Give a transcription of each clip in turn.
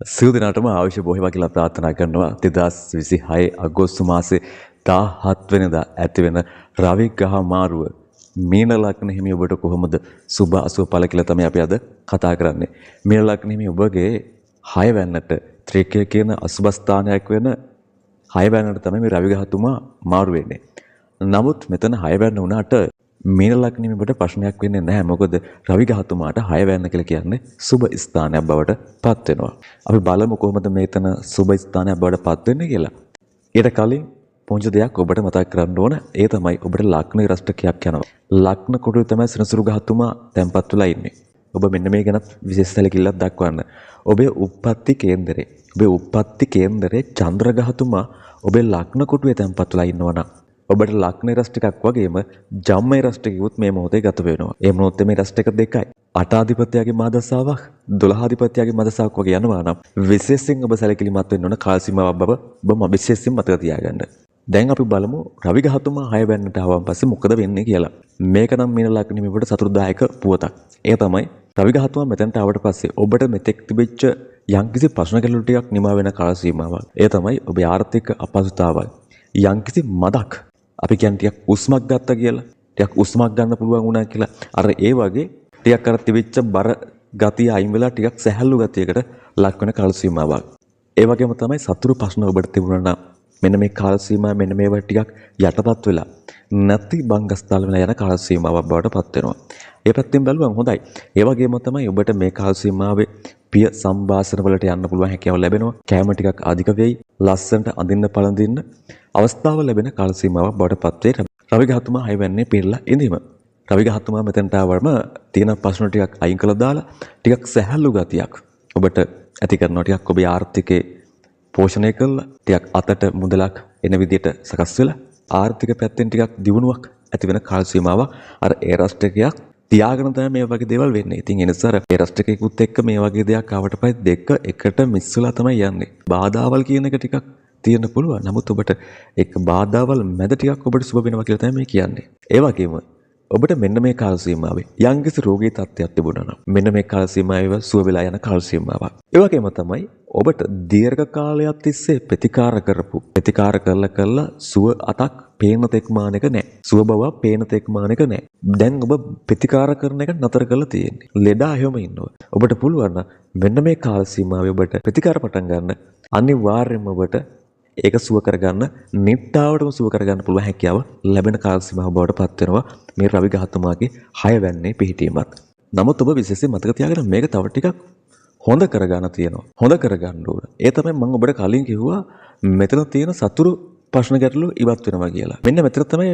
සියලු දෙනාටම ආයුෂ බොහෝ කියලා ප්‍රාර්ථනා කරනවා. 2026 අගෝස්තු මාසේ 17 වෙනිදා ඇති වෙන රවි ග්‍රහ මාරුව මීන ලග්න හිමි ඔබට කොහොමද සුබ අසුබ ඵල කියලා තමයි අපි අද කතා කරන්නේ. මීන ලග්න හිමි ඔබගේ 6 වැන්නට ත්‍රිකය කියන අසුබ ස්ථානයක් වෙන 6 වැන්නට තමයි මේ රවි ග්‍රහතුමා මාරු වෙන්නේ. නමුත් මෙතන 6 වැන්න වුණාට මීන ලග්න හිමි ඔබට ප්‍රශ්නයක් වෙන්නේ නැහැ. මොකද රවි ග්‍රහතුමාට 6 වැන්න කියලා කියන්නේ සුබ ස්ථානයක් බවට පත් වෙනවා. අපි බලමු කොහොමද මෙතන සුබ ස්ථානයක් බවට පත් වෙන්නේ කියලා. ඊට කලින් පුංචි දෙයක් ඔබට මතක් කරන්න ඕන. ඒ තමයි ඔබට ලග්න රෂ්ටකයක් යනවා. ලග්න කොටුවේ තමයි සෙනසුරු ගහතුමා තැන්පත් වෙලා ඉන්නේ. ඔබ මෙන්න මේ ගැනත් විශේෂ සැලකිල්ලක් දක්වන්න. ඔබේ උප්පත්ති කේන්දරේ, ඔබේ උප්පත්ති කේන්දරේ චන්ද්‍ර ගහතුමා ඔබේ ලග්න කොටුවේ තැන්පත් වෙලා ඉන්නවා නම් ඔබට ලග්න රෂ්ටකයක් වගේම ජම්ම රෂ්ටකයකුත් මේ මොහොතේ ගත වෙනවා. ඒ මොහොතේ මේ රෂ්ටක දෙකයි. අටාධිපතියාගේ මහදසාවක් 12 මහදසාවක් වගේ යනවා නම් විශේෂයෙන් ඔබ සැලකිලිමත් වෙන්න ඕන කාල සීමාවක් බව ඔබ විශේෂයෙන් මතක තියාගන්න. දැන් අපි බලමු රවි ගහතුමා 6 වැන්නට ආවන් පස්සේ මොකද වෙන්නේ කියලා. මේක නම් මීන ලග්න හිමිවට සතුටුදායක පුවතක්. ඒ තමයි රවි ගහතුමා මෙතනට ආවට පස්සේ ඔබට මෙතෙක් තිබිච්ච යම්කිසි ප්‍රශ්න ගැටලු ටිකක් නිමා වෙන කාල සීමාවක්. ඒ තමයි ඔබේ ආර්ථික අපහසුතාවල්. යම්කිසි මදක් අපි කියන්නේ ටිකක් උස්මක් ගත්තා කියලා. ටිකක් උස්මක් ගන්න පුළුවන් වුණා කියලා. අර ඒ වගේ ටිකක් අර තිබිච්ච බර ගතිය අයින් වෙලා ටිකක් සැහැල්ලු ගතියකට ලක් වෙන කාල සීමාවක්. ඒ වගේම තමයි සතුරු ප්‍රශ්න ඔබට තිබුණා නම් මෙන්න මේ කාල සීමාව මෙන්න මේවා ටිකක් යටපත් වෙලා නැති බංගස්ථාල වෙලා යන කාල සීමාවක් බවට පත් වෙනවා. ඒ පැත්තෙන් බැලුවම හොඳයි. ඒ වගේම තමයි ඔබට මේ කාල සීමාවේ පිය සම්භාෂණ වලට යන්න පුළුවන් හැකියාව ලැබෙනවා. කෑම ටිකක් අධික වෙයි. ලස්සනට අඳින්න පළඳින්න අවස්ථාව ලැබෙන කාල සීමාවක් බවට පත් වේ. රවි ගහතුමා හය වෙන්නේ පිරලා ඉඳීම. රවි ගහතුමා මෙතනට ආවම තියෙන ප්‍රශ්න ටිකක් අයින් කළා දාලා ටිකක් සැහැල්ලු ගතියක් ඔබට ඇති කරනවා. ටිකක් ඔබේ ආර්ථිකේ පෝෂණය කරලා ටිකක් අතට මුදලක් එන විදිහට සකස් වෙලා ආර්ථික පැත්තෙන් ටිකක් දියුණුවක් ඇති වෙන කාල සීමාවක්. අර ඒ රෂ්ටකයක් තියාගෙන තමයි මේ වගේ දේවල් වෙන්නේ. ඉතින් ඒ නිසා ඒ රෂ්ටකයකුත් එක්ක මේ වගේ දෙයක් ආවට පස්සේ දෙක එකට මිස් වෙලා තමයි යන්නේ. බාධාවල් කියන එක ටිකක් තියෙන්න පුළුවන්. නමුත් ඔබට ඒක බාධාවල් මැද ටිකක් ඔබට සුබ වෙනවා කියලා තමයි මේ කියන්නේ. ඒ වගේම ඔබට මෙන්න මේ කාල සීමාවේ යම්කිසි රෝගී තත්ත්වයක් තිබුණා නම් මෙන්න මේ කාල සීමාවේ සුව වෙලා යන කාල සීමාවක්. ඒ වගේම තමයි ඔබට දීර්ඝ කාලයක් තිස්සේ ප්‍රතිකාර කරපු ප්‍රතිකාර කරලා කරලා සුව අතක් පේන තෙක් මානක නැහැ. සුව බවක් පේන තෙක් මානක නැහැ. දැන් ඔබ ප්‍රතිකාර කරන එක නතර කරලා තියෙන්නේ. ලෙඩා එහෙම ඉන්නවා. ඔබට පුළුවන් නම් මෙන්න මේ කාල සීමාවේ ඔබට ප්‍රතිකාර පටන් ගන්න අනිවාර්යයෙන්ම ඔබට ඒක සුව කරගන්න නිට්ටාවටම සුව කරගන්න පුළුවන් හැකියාව ලැබෙන කාල සීමාව බවට පත් වෙනවා මේ රවි ගහතුමාගේ 6 වැන්නේ පිහිටීමත්. නමුත් ඔබ විශේෂයෙන් මතක තියාගන්න මේක තව ටිකක් හොඳ කරගන්න තියෙනවා. හොඳ කරගන්න ඕන. ඒ තමයි මම ඔබට කලින් කිව්වා මෙතන තියෙන සතුරු ප්‍රශ්න ගැටලු ඉවත් වෙනවා කියලා. මෙන්න මෙතන තමයි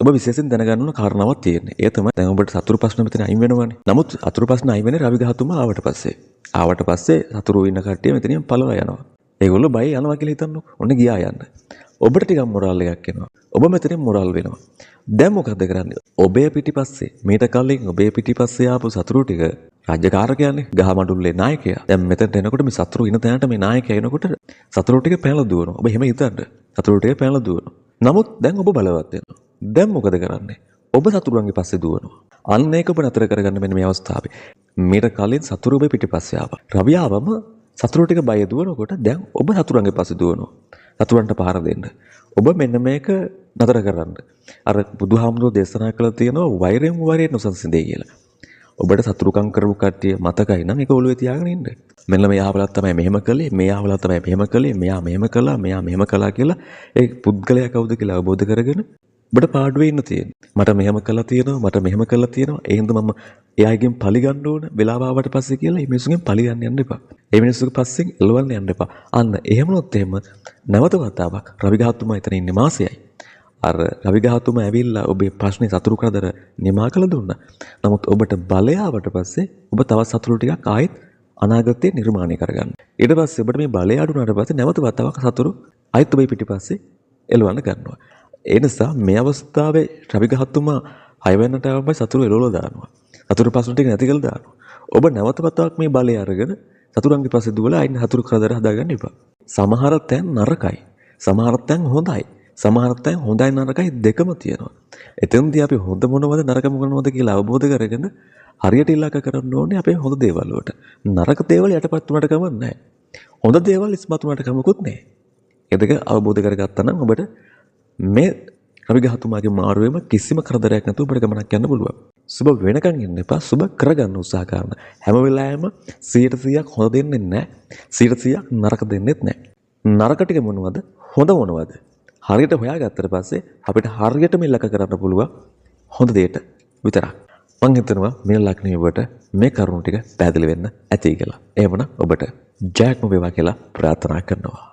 ඔබ විශේෂයෙන් දැනගන්න ඕන කාරණාවක් තියෙන්නේ. ඒ තමයි දැන් ඔබට සතුරු ප්‍රශ්න මෙතන අයින් වෙනවනේ. නමුත් සතුරු ප්‍රශ්න අයින් වෙන්නේ රවි ගහතුමා ආවට පස්සේ. ආවට පස්සේ සතුරු ඉන්න කට්ටිය මෙතනින් පළවා යනවා. ඒගොල්ලෝ බය යනවා කියලා හිතන්නකෝ. ඔන්න ගියා යන්න. ඔබට ටිකක් මොරාල් එකක් එනවා. ඔබ මෙතනින් මොරාල් වෙනවා. දැන් මොකද්ද කරන්නේ? ඔබේ පිටිපස්සේ මීට කලින් ඔබේ පිටිපස්සේ ආපු සතුරු ටික රාජ්‍යකාරකයානේ ගහමඩුල්ලේ නායකයා. දැන් මෙතනට එනකොට මේ සතුරු ඉන තැනට මේ නායකයා එනකොට සතුරු ටික පැනලා දුවනවා. ඔබ එහෙම හිතන්න. සතුරු ටික පැනලා දුවනවා. නමුත් දැන් ඔබ බලවත් වෙනවා. දැන් මොකද කරන්නේ? ඔබ සතුරුන්ගේ පස්සේ දුවනවා. අන්න ඒක ඔබ නතර කරගන්න මෙන්න මේ අවස්ථාවේ. මීට කලින් සතුරු ඔබේ පිටිපස්සේ ආවා. රවි ආවම සතුරු ටික බය දුවනකොට දැන් ඔබ සතුරුන්ගේ පස්සේ දුවනවා. සතුරන්ට පහර දෙන්න. ඔබ මෙන්න මේක නතර කරන්න. අර බුදුහාමුදුරුවෝ දේශනා කළා තියෙනවා වෛරයෙන් වෛරය නොසන්සිඳේ කියලා. ඔබට සතුරුකම් කරපු කට්ටිය මතකයි නම් ඒක ඔළුවේ තියාගෙන ඉන්න. මෙන්න මේ ආවලත් තමයි මෙහෙම කළේ, මේ ආවලත් තමයි මෙහෙම කළේ, මෙයා මෙහෙම කළා, මෙයා මෙහෙම කළා කියලා ඒ පුද්ගලයා කවුද කියලා අවබෝධ කරගෙන ඔබට පාඩුවේ ඉන්න තියෙන්නේ. මට මෙහෙම කළා තියෙනවා, මට මෙහෙම කළා තියෙනවා. ඒ හින්දා මම එයාගෙන් පලි ගන්න ඕන වෙලාව ආවට පස්සේ කියලා මේ මිනිස්සුගෙන් පලි ගන්න යන්න එපා. ඒ මිනිස්සුගේ පස්සෙන් එලවන්න යන්න එපා. අන්න එහෙම වුණොත් එහෙම නැවත වතාවක් රවි ගහතුමා එතන ඉන්නේ මාසයයි. අර රවි ගහතුමා ඇවිල්ලා ඔබේ ප්‍රශ්නේ සතුරු කරදර නිමා කළ දුන්නා. නමුත් ඔබට බලය ආවට පස්සේ ඔබ තවත් සතුරු ටිකක් ආයෙත් අනාගතේ නිර්මාණය කරගන්න. ඊට පස්සේ ඔබට මේ බලය අඩු වුණාට පස්සේ නැවත වතාවක් සතුරු ආයෙත් ඔබේ පිටිපස්සේ එලවන්න ගන්නවා. ඒ නිසා මේ අවස්ථාවේ රවි ගහතුමා හය වෙන්නට ආවම සතුරු එලවලා දානවා. සතුරු ප්‍රශ්න ටික නැති කරලා දානවා. ඔබ නැවත වතාවක් මේ බලය අරගෙන සතුරන්ගේ පස්සේ දුවලා ආයිත් සතුරු කරදර හදාගන්න එපා. සමහර තැන් නරකයි. සමහර තැන් හොඳයි. සමහර තැන් හොඳයි නරකයි දෙකම තියෙනවා. එතෙන්දී අපි හොඳ මොනවද නරක මොනවද කියලා අවබෝධ කරගෙන හරියට ඉලක්ක කරන්න ඕනේ අපේ හොඳ දේවල් වලට. නරක දේවල් යටපත් වුණාට කමක් නැහැ. හොඳ දේවල් ඉස්මතු වුණාට කමකුත් නැහැ. ඒ දෙක අවබෝධ කරගත්තා නම් ඔබට මේ රවි ගහතුමාගේ මාරුවෙම කිසිම කරදරයක් නැතුව ඔබට ගමනක් යන්න පුළුවන්. සුබ වෙනකන් ඉන්න එපා. සුබ කරගන්න උත්සාහ කරන්න. හැම වෙලාවෙම 100%ක් හොඳ දෙන්නේ නැහැ. 100%ක් නරක දෙන්නෙත් නැහැ. නරක ටික මොනවද? හොඳ මොනවද? හරියට හොයාගත්තට පස්සේ අපිට හරියටම ඉලක්ක කරන්න පුළුවන් හොඳ දෙයට විතරක්. මං හිතනවා මේ ලග්නයේ ඔබට මේ කරුණු ටික පැහැදිලි වෙන්න ඇති කියලා. එහෙමනම් ඔබට ජයක්ම වේවා කියලා ප්‍රාර්ථනා කරනවා.